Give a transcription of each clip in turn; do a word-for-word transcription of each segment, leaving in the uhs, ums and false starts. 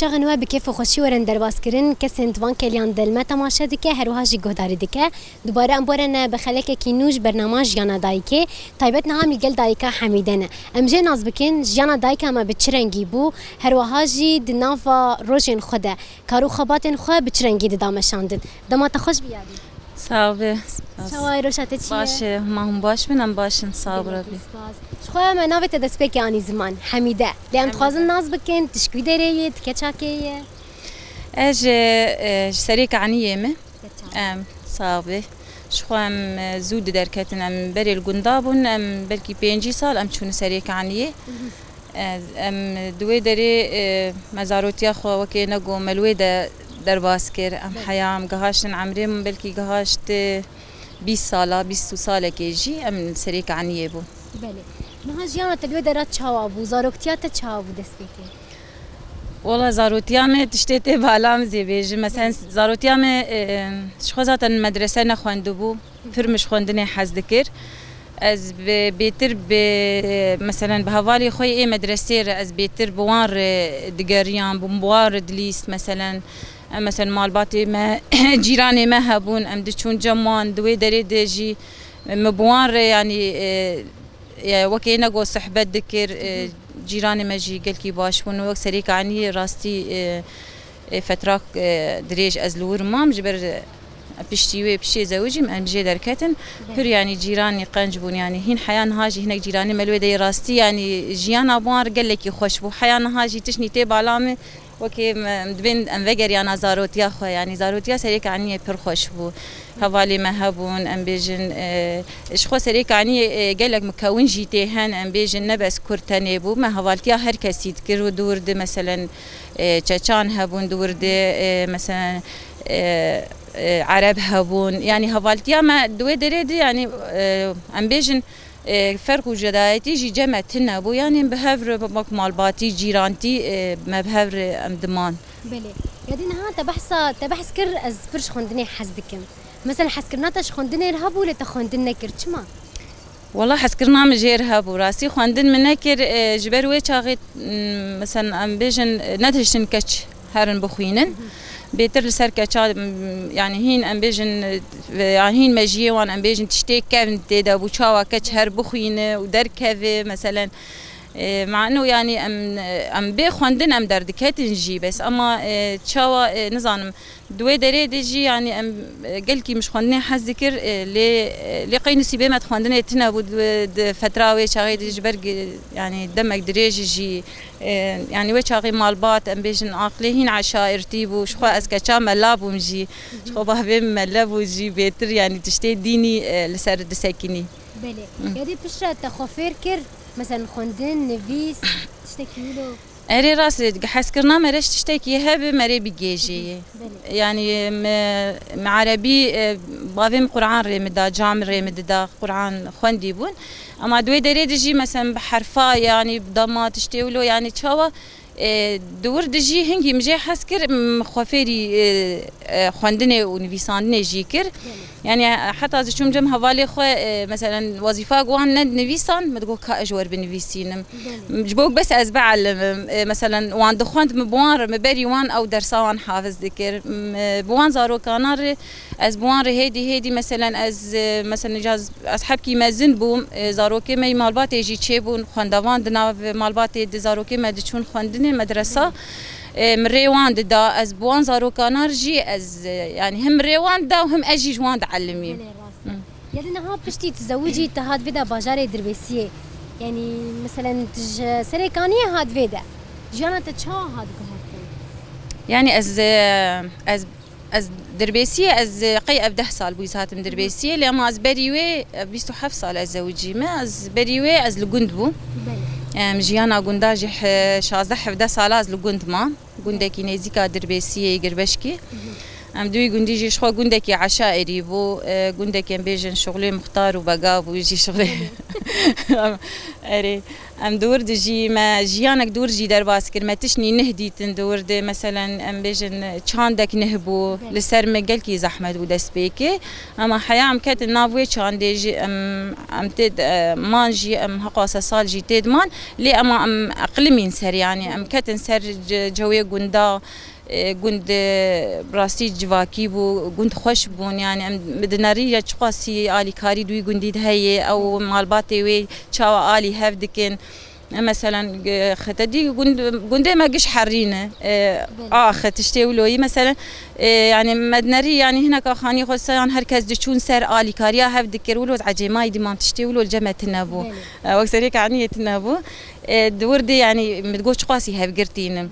Çaxên we bi kêf û xweşî werin derbas kirin. Kesên di van keliyan de li me temaşe dike, her wiha jî guhdarî dike. Dubare em borene bi xelekekî nû ji bernama Jiyana Dayikê. Taybet niha em li gel dayika Hemîde ne. Em jê nas bikin, jiyana dayika me bi çi rengî bû, her wiha jî di nava rojên xwe de kar û xebatên xwe bi çi rengî dida meşandin. Dema te xweş bî yadî. Sax be. Çawa ye, roja te çi ye? Baş e, hema hûn baş bin, em baş in, sax bi Rebî. Gelekî spas. Ji xwe me navê te destpêkê anî ziman, Hemîde. Lê em dixwazin nas bikin, tu ji kî derê yî, tu keça kê yî? Ez ji, e, ji Serê Kaniyê me. Serçe. Em, sax be. Ji xwe em, e, zû di derketin, em berê li gunda bûn, em belkî pêncî sal em çûne Serê Kaniyê. Mhm. Ez, em di wê derê, e, me zarotiya xwe wekê ne go me li wê de derbas kir. Em Belê. Heya em gihaştin emrê min belkî gihişt, e, bîst sala, bîst û salekê jî em li Serê Kaniyê bûn. Belê. Niha jiyana te li wê dera çawa bû? Zaroktiya te çawa bû destpêkê? Wala zarotiya me tiştê tê bala min zê bêjim. Mesela zarotiya me, e, ji xwe zaten medrese nexwendibû. Pir min ji xwendinê hez dikir. Ez bi, bêtir bi, meselen bi hevalê xwe yê medresê re ez bêtir bi wan re digeriyan, bi wan re dilîst, meselen, em, meselen malbatê me, cîranê me hebûn, em diçûn cem wan, di wê derê de jî min bi wan re, yanî, e, e, wekê ne got, sohbet dikir, e, cîranê me jî gelkî baş bûn, wek Serê Kaniyê rastî, e, e, fetrak, e, dirêj ez li wir mam, ji ber, e, piştî wê, piştê zewicîm, em jê derketin. Belê. Pir, yanî, cîranî qenc bûn, yanî, hîn heya niha jî hinek cîranê me li wê de yê rastî, yanî, jiyana bi wan re gelekî xweş bû. Heya niha jî tiştî tê bala min, wekê em, em dibên em vegeriyana zarotiya xwe, yanî, zarotiya Serê Kaniyê pir xweş bû. Hevalê me hebûn, em bêjin, e, ji xwe Serê Kaniyê, e, gelek mikewin jî tê hen, em bêjin, ne bes Kurd tenê bû, me hevaltiya her kesî dikir û di wir de, meselen, e, Çeçan hebûn di wir de, e, meselen, e, e, Ereb hebûn. Yanî hevaltiya me di wê derê de, yanî, e, em bêjin, e, ferq û cedayetî jî cem me tune bû. Yanî bi hev re wek malbatî, cîrantî, e, me bi hev re em diman. Belê. Yadî niha te behsa, te behs kir, ez pir ji xwendinê hez dikim. Mesela hezkirina te ji xwendinê re hebû, lê te xwendin nekir. Çima? Wala hezkirina min jê re hebû. Rastî xwendin min nekir, e, ji ber wê çaxê, m, mesela em bêjin, e, nedihiştin keç herin bixwînin. Bêtir li ser keça, m, yanî hîn em bêjin, e, ya hîn mejiyê wan em bêjin tiştê kevn tê de bû, çawa keç her bixwîne û derkeve, meselen, e, mano yanî em, em bê xwendin em derdiketin jî, bes ama, e, çawa, e, nizanim, Di wê derê de jî, yanî em, e, gelkî min ji xwendinê hez dikir, e, lê, e, lê qey nisîbê me di xwendinê tune bû di, di fetra wê çaxê de ji ber gi-, yanî demek dirêj jî, e, yanî wê çaxê malbat, em bêjin aqilê hîn eşairtî bû. Ji xwe ez keça mela bûm jî. Ji xwe bavê min mele bû jî bêtir, yanî tiştê dînî, e, li ser disekinî. Belê. Hı. Yadî piştre te xwe fêr kir, mesela xwendin, nivîs, tiştekî wilo? Erê rast e, hezkirina me re ji tiştekî hebe me rê bigêjê yê. Belê. Yanî me, me erebî, e, bavê min Quran rê min da, cam rê min dida, Quran xwendî bûn. Ama di wê derê de jî, meselen, bi herfa, yanî bi dema tiştê wilo, yanî çawa, e, di wir de jî hingî min jê hez kir, min xwe fêrî, e, e, xwendinê û nivîsandinê jî kir. Belê. Yanî, e, heta ez çûm cem hevalê xwe, e, meselen, wezîfa wan ne nivîsan, min digot ka ez ji wer binivîsînim. Belê. Ji bo bes ez biellimim. E, meselen, wan dixwend, min bi wan re, min berî wan ew dersa wan hafiz dikir. M-, e, bi wan zarokana re, ez bi wan re hêdî, hêdî, meselen, ez, e, meselen, ca ez, ez hebkî mezin bûm, e, zarokê me yî malbatê jî çêbûn, xwendevan di nav malbatê di zarokê me diçûn xwendinê medresa. E, min rê wan dida, ez bi wan zarokana re jî ez, e, yanî hem rê wan dida û hem ez jî ji wan dielimîm. Belê, rast e. Hı. Yadî niha piştî tu zewicî, tu hat vê de bajarê Dirbêsiyê. Yanî, meselen, tu ji Serê Kaniyê hat vê de. Jiyana te çawa hat guhertin? Yanî ez, e, ez, ez Dirbêsiyê, ez, e, qey ev deh sal bû ez hatim Dirbêsiyê, lê ama ez berî wê, e, bîst û heft sal ez zewicî me. Ez berî wê ez li gund bûm. Belê. Em, jiyana gunda jî he-, şazdeh hevdeh sala ez li gund mam. Gundekî nêzîka Dirbêsiyê, Girbeşkê. Hı hı. Em di wî gundî jî ji xwe gundekî eşairî bû, e, gundekî em bêjin şixulê muxtar û bega bû jî şixulê. Erê, em di wir dijî, me jiyanek di wir jî derbas kir, me tiştnî nih dîtin di wir de, meselen em bêjin çandek nih bû, li ser me gelkî zehmet bû destpêkê. Ema heya em ketin nav wê çandê jî, em, em tê de, e, man jî, em heqwasa sal jî tê de man, lê ema em eqlimîn ser, yanî em ketin ser ce-, cewê gunda, e, gund, e, bi rastî civakî bû, gund xweş bûn, yanî em dinerî ya çiqasî alîkarî di wî gundî de heye, ew malbatê wê çawa alî hev dikin. Meselen, e, xete dî gund-, gundê me giş herî ne. E, Belê. Axe tiştê wilo yî, meselen, e, yanî me dinerî, yanî hineka xanî xwe sayan her kes diçûn ser alîkariya hev dikir, wilo ecêmayî dîman tiştê wilo li cem me tine bû. Belê. E, wek serê kaniyê tine bû. E, di wir de, yanî min digot çiqasî hevgirtî ne.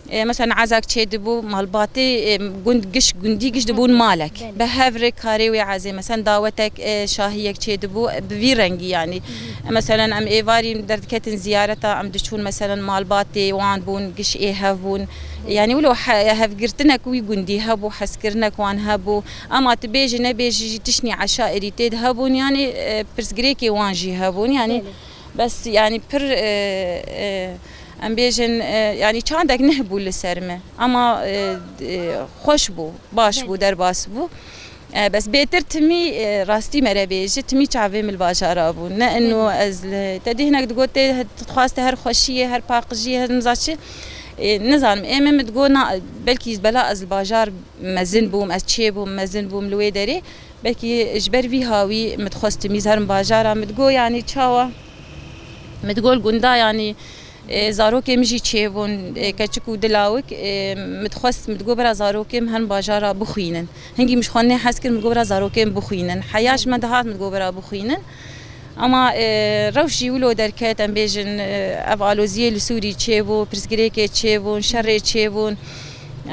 E, mesela ezak çêdibû, malbatê, e, gund, giş, gundî giş dibûn malek. Belê. Bi hev re karê wê ezê, mesela dawetek, e, şahiyek çêdibû, e, bi vî rengî yanî. Hı hı. E, mesela em êvarî derdiketin ziyareta, em diçûn mesela malbatê wan bûn, giş ê hev bûn. Belê. Yanî wilo he-, hevgirtinek wî gundî hebû, hezkirinek wan hebû. Ema tu bêjî nebêjî jî tiştnî eşairî tê de hebûn, yanî, e, pirsgirêkê wan jî hebûn. Yanî Belê. Bes, yanî pir, e, e, em bêjin, e, yanî çandek nih bû li ser me. Ema, e, e, xweş bû, baş bû, Belê. Derbas bû. E, bes bêtir timî, e, rastî me re bêje, timî çavê min li bajara bû. Ne ino Belê. Ez li, te dî hinek digot tê, dixwaste her xweşiyê, her paqijiyê, her niza çi. E, nizanim, ê min min digot na, belkî bela ez li bajar mezin bûm, ez çêbûm, mezin bûm li wê derê. Belkî ji ber vî hawî min dixwest timî herim bajara, min digot, yanî çawa? Min digot li gunda, yanî, e, zarokê min jî çêbûn, e, keçik û dilawik, e, min dixwest, min digot bira zarokê min herin bajara bixwînin. Hingî min ji xwe nêhez kir, min digot bira zarokê min bixwînin. Heya ji me dihat, min digot bira bixwînin. Ema, e, rewş jî wilo derket, em bêjin, e, ev aloziyê li Sûrî çêbû, pirsgirêkê çêbûn, şerê çêbûn.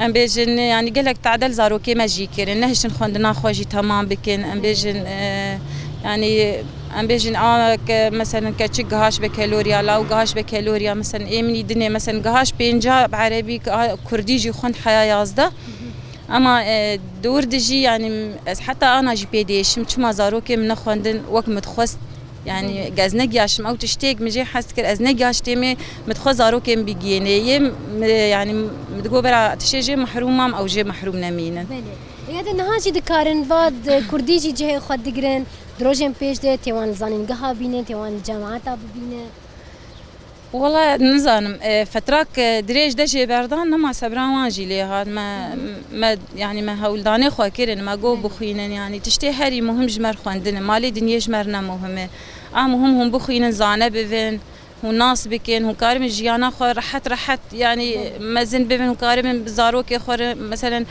Em bêjin, yanî gelek tadel zarokê me jî kirin, nehiştin xwendina xwe jî temam bikin. Em bêjin, e, yanî em bêjin a ke, meselen keçik gihaş be keloriya, law gihaş be keloriya, meselen ê min î dinê, meselen gihaş pênca bi erebî, giha-, kurdî jî xwend heya yazdeh. Ema, e, di wir de jî, yanî ez heta ana jî pê diêşim, çima zarokê min nexwendin wek min dixwest. Yanî, Hı. Ez negiyaşim, ew tiştêk min jê hez dikir, ez negiyaştê me, min dixwest zarokê min bigihênê. Yê, mi, yanî, min digot bera tiştê jê mehrûm mam, ew jê mehrûm nemînin. Belê. Ya de niha jî dikarin va di kurdî jî cihê xwe digirin, di rojên pêş de tê wan li zanîngeha bînin, tê wan li cemaeta bibînin. Wala nizanim, e, fetrak, e, dirêj de jê berdan, nema sebra wan jî lê hat. Me, Hı hı. Me, yanî me hewldanê xwe kirin, me got Belê. Bixwînin, yanî tiştê herî muhim ji me re xwendin e. Malê dinyê ji me re ne muhim e. A muhim hûn bixwînin, zane bivin, hûn nas bikin, hûn karibin jiyana xwe rehet rehet, yanî Belê. Mezin bibin, hûn karibin bi zarokê xwe re, meselen,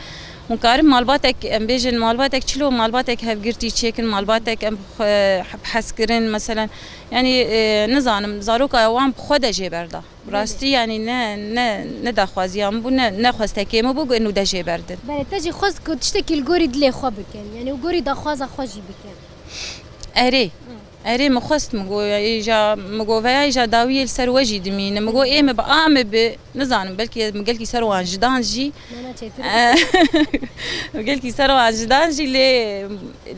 hûn karin malbatek, em bêjin malbatek çilo, malbatek hevgirtî çêkin, malbatek em xwe bi hez kirin, meselen, Yanî, e, nizanim, zaroka wan bi xwe de jê berda. Belê. Rastî, yanî ne, ne, ne daxwaziya min bû, ne, ne xwestekê min bû ku êno de jê berdin. Belê, te jî xwest ku tiştekî li gorî dilê xwe bikin, yanî û gorî daxwaza xwe jî bikin. Erê. Hı. Erê, min xwest, min got, îja, min got, veya îja dawiyê li ser we jî dimîne. Min got, ê min bi a min bi, Nizanim, belkî min gelkî ser wan jidan jî. Na, na, çêtir. Min gelkî ser wan jidan jî, lê,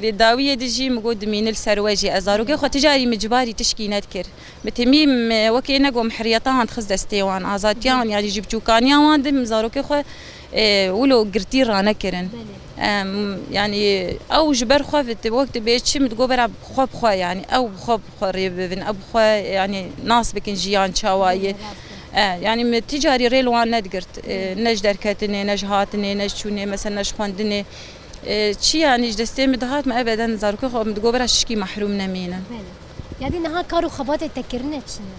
lê dawiyê de jî min got dimîne li ser we jî. Ez zarokê xwe ti carî min cibarî tişkî nedikir. Min temî, min wekî ne got min heriyeta wan dixist destê wan, azadiya wan, yanî ji biçûkaniya wan de min zarokê xwe, e, wilo girtî ranekirin. Belê. Em, yanî ew ji ber xwe vit, wek dibê çi min digot bera xwe bi xwe, yanî ew bi xwe xwe rê bibin, ew bi xwe, yanî, nas bikin jiyan çawa ye. Belê, rast e. E, yanî, min ti carî rê li wan nedigirt. E, Belê. Ne ji derketinê, ne ji hatinê, ne ji çûnê, mesela ne ji xwendinê. E, çi, yanî, ji destê min dihat, min ebeden zarokê xwe min digot bira şikî mehrûm nemînin. Belê. Yadî niha kar û xebatê te kirine çi ne?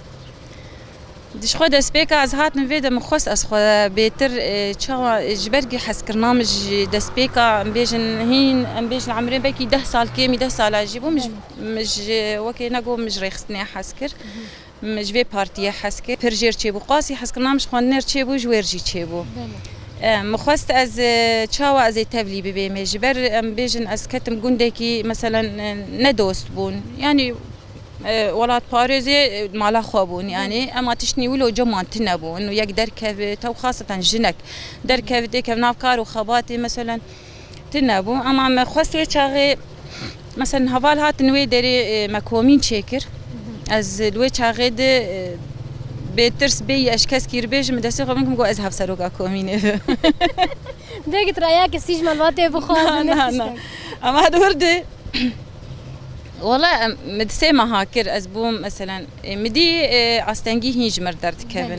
Di ji xwe destpêka ez hatim vê de min xwest ez xwe bêtir, e, çawa, e, ji ber hezkirina min ji destpêka, em bêjin hîn, em bêjin emrê belkî deh sal kêmî deh sala jî bû, min ji, Belê. Min ji wekê ne got min ji rêxistinê hez kir. Mhm. Min ji vê partiyê hez kir. Pir jêr çêbû. Qasî hezkirina min ji xwendinê re çêbû, ji wê re jî çêbû. Belê. E, min xwest ez, e, çawa ez ê tevlî bibêm ê. Ji ber em bêjin ez ketim gundekî, meselen, e, ne dost bûn. Yanî, e, welatparêzê, e, mala xwe bûn, yanî, Hı. Ema tiştnî wilo cem wan tune bû. Ino yek derkeve, tew xaseten jinek derkeve, têkeve nav kar û xebatê, meselen, Nebû, ama me xwest wê çaxê, mesela heval hatin wê derê, e, me komîn çêkir. Ez li wê çaxê de, e, bê tirs bêyî ez ji keskî re bêjim, destê xwe bikim, got ez hevseroka komînê bim. Dê git raya kesî ji malbatê bixwazin, Na, ne na, na. tiştek. Ama dûr de, wala em, min di sê meha kir, ez bûm, meselen, e, min dî, e, astengî hîn ji mir derdikevin.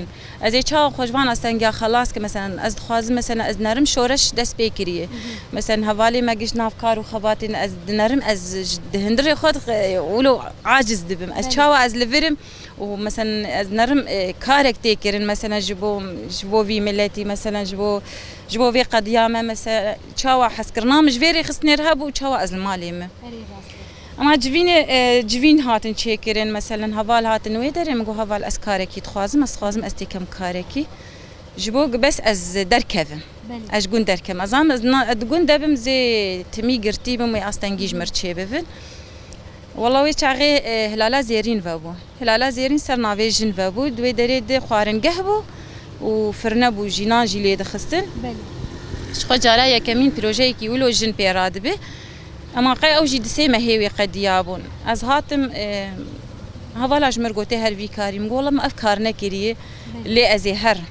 Belê. Ez ê çawa xwe ji van astengiya xelas kim, meselen, ez dixwazim, meselen, ez nerim şoreş dest pê kiriye. Mhm. Meselen, hevalê me giş nav kar û xebatên ez dinerim, ez ji, di hundirê xwe dix-, e, wilo aciz dibim. Ez Belê. çawa ez li vir im û, meselen, ez nerim, e, karek tê kirin, meselen, ji bo, ji bo vî miletî, meselen, ji bo, ji bo vê qediya me, meselen, çawa hezkirina min ji vê rêxistinê re hebû û çawa ez li malê me. Erê rast e. Ama civînê, e, civîn hatin çêkirin, meselen heval hatin wê derê, min got, heval, ez karekî dixwazim, ez dixwazim ez têkem karekî. Ji bo bes ez derkevim. Belê. Ez ji gund derkevim. Ez zanim ez na-, di gund de bim zê timî girtî bim wê astengî ji mir çêbibin. Wela wê çaxê, e, Hilala Zêrîn vebû. Hilala Zêrîn ser navê jin vebû. Di wê derê de xwaringeh bû û firne bû, jînan jî lê dixistin. Belê. Ji xwe cara yekemîn projeyekî wilo jin pê radibe. Ema qey ew jî di sê mehê wê qediya bûn. Ez hatim, e, hevala ji mir gotê her vî karî. Min got, wela min ev kar nekiriye, Belê. lê ez ê her. Hı.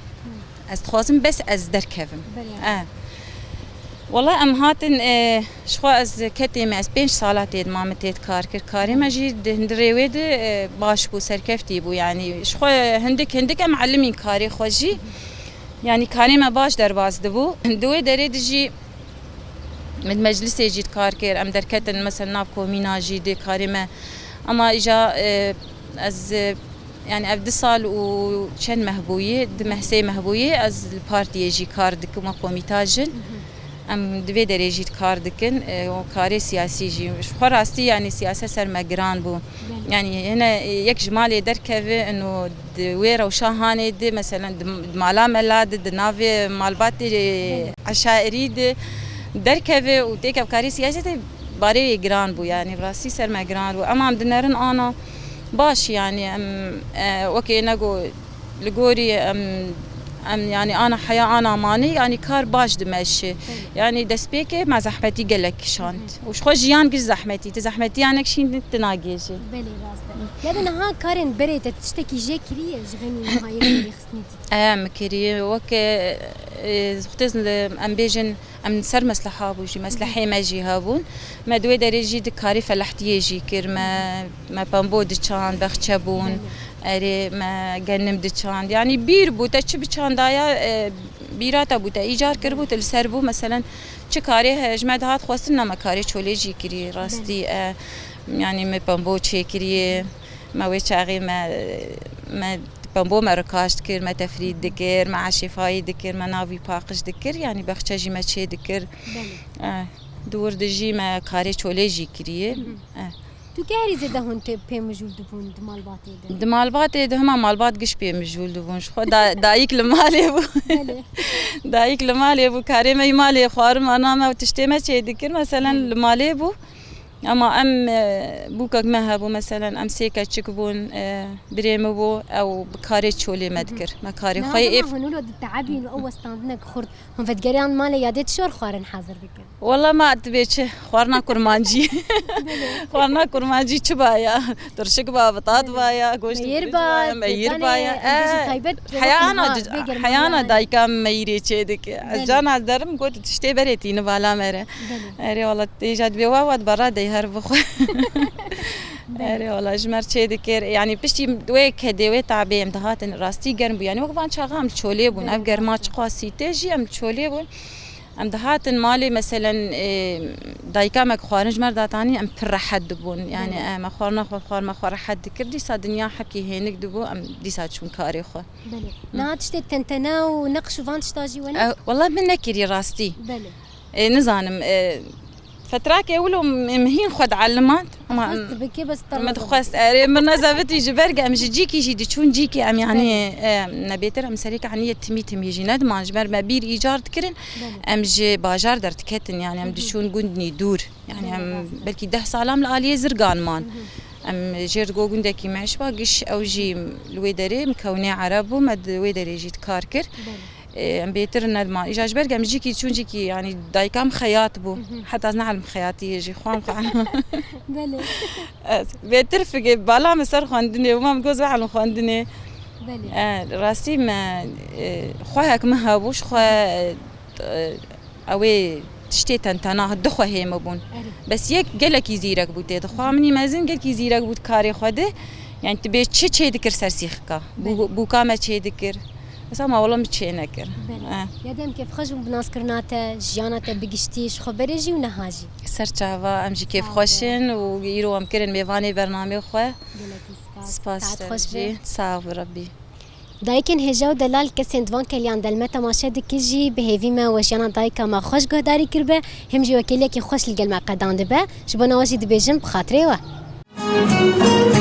Ez dixwazim bes ez derkevim. Belê. E. Wela em hatin, e, ji xwe ez ketê me, ez pênc sala tê dima min tê kar kir. Karê me jî di hundirê wê de, e, baş bû, serkeftî bû. Yanî ji xwe hindik hindik em elimîn karê xwe jî. Yanî karê me baş derbas dibû. Di wê derê de jî min meclisê jî dikar kir. Em derketin, mesela nav komîna jî dê karê me. Ama îja, e, ez, e, yani ev du sal û çend meh bûyî, du meh sê meh bûyî, ez li partiyê jî kar dikim wek komîta jin. Mhm. Em di vê derê jî kar dikin, e, û karê siyasî jî. Ji xwe rastî, yani siyaset ser me giran bû. Belê. Yani hene yek ji malê derkeve, ino di wê rewşa hanê di, meselen di, di mala mela di, di navê malbatê Belê. eşairî di derkeve û têkevkarî siyasetê barê wê giran bû, yani bi rastî ser me giran bû. Ema em dinerin ana baş, yani em, e, wekê nego li gorî em, em yani ana heya ana manî, yani kar baş dimeşe. Belê. Yani destpêkê me zehmetî gelek kişand. Hı hı. Û ji xwe jiyan giş zehmetî, tu zehmetiyanek şîn tu nagêjî. Belê, rast e. Ya de niha karên berê te tiştekî jê kiriye ji xenî niha yê rêxistinê dît? E, em kiriye. Weke, e, xutêz em bêjin, em ser mesleha bû jî, meslehê me jî hebûn. Me di wê derê jî di karê felehtiyê jî kir. Me, me pembo diçand, bexçe bûn. Belê. Erê, me genim diçand. Yani bîr bû, te çi biçandaya, e, bîra te bû, te îcar kiribû, tu li ser bû. Meselen, çi karê he, ji me dihat xwestin, na me karê çolê jî kirî, rastî, Belê. e, yani me pembo çêkiriye. Me wê çaxê me, me pembo me rikaş dikir, me tefrîd dikir, me eşîfayî dikir, me navî paqij dikir, yani bexçe jî me çê dikir. Belê. Eh, di wir de jî me karê çolê jî kiriye. Hı hı. Eh. Tu kê herî zêde hûn tê pê mijûl dibûn di malbatê de? Di malbatê de hema malbat giş pê mijûl dibûn. Ji xwe da-, dayik li malê bû. Belê. Dayik li malê bû, karê me yî malê xwarin ana me û tiştê me çê dikir. Meselen Belê. li malê bû. Ama em, e, bûkek me hebû, meselen, em sê keçik bûn, e, birê min bû, ew bi karê çolê me dikir. Me karê Niha xwe yê dema hûn wilo diteebîn û ew westandineke xurt, hûn vedigeriyand malê ya dê çi jor xwarin hazir dikin? Wela ma dibê çi? Xwarina kurmancî. Xwarina kurmancî çi baya? Turşik ba, bitat baya, goşt Meyir ba, meyir baya. Em bêjin taybet, heya ana, heya ana dayika meyirê çê dike. Ez cana derim got tiştê berê tîni bala me re. Belê. Erê wala têja dibê wa wa dibara dey her bixwe. Belê. Erê wala ji mer çê dikir. Yani piştî wê kedê wê tabê em dihatin rastî germ bû. Yani wek van çaxa em çolê bûn. Belê, Ev germa rast e. çiqasî tê jî em çolê bûn. Em dihatin malê, meselen, e, dayika me ku xwarin ji me re datanî, em pir rehet dibûn. Yani, Belê. e, me xwarina xwe xwar, me xwe rehet dikir. Dîsa dinya hekî hênik dibû, em dîsa çûn karê xwe. Belê. Hı. Niha tiştê tentene û neqş û van tişta jî wene? E, wela min nekirî rastî. Belê. E, nizanim, e, fetrakê wilo em hîn xwe dielimand. Ama Xwest em, bikê, bes min dixwest, erê, min nezevitî ji ber em ji cîkî jî diçûn cîkê em, yani, Belê. e, nebêtir em serê kaniyê timî timî jî nediman, ji ber me bîr îcar dikirin, Belê. em ji bajar derdiketin, yani em Hı hı. diçûn gundnî dûr. Yani Belê, em rast e. belkî deh salam li aliyê zirgan man. Hı hı. Em jêr digo gundekî meşba giş ew jî li wê derê mikewnê ereb bû, me di wê derê jî dikar kir. Belê. Ê, em bêtir nedima. Îja ji ber em jikî çûn jikî, yanî dayika min xeyat bû. Heta ez neelim xeyatiyê jî, xwe em xwe Belê. Ez bêtir fikê bala min ser xwendinê û mam goz veelim xwendinê. Belê. E, rastî me, e, xwehek min hebû, ji xwe, e, ew ê tiştê tentena du xwehê min bûn. Erê. Bes yek gelekî zîrek bû tê de. Xwe minî mezin gelekî zîrek bû di karê xwe de. Yani tu bê çi çê dikir ser sîxika. Bû-, bûka me çê dikir. Mesela ma wela min çê nekir. Belê. Eh. Ya dem kêfxweş bûm bi naskirina te, jiyana te bi giştî, ji xwe berê jî û niha jî. Ser çava em jî Sağ ol. kêfxweş in û îro em kirin mêvanê bernamê xwe. Gelekî spas. Spas Saet te xweş jî. be. Sağ ol Rabbî. Dayikên hêja û delal kesên di van keliyan de li me temaşe dike jî bi hêvî me we jiyana dayika me xweş guhdarî kiribe, him jî we kêliyekî xweş li gel me qedandibe. Ji bona we jî dibêjim bi xatirê we.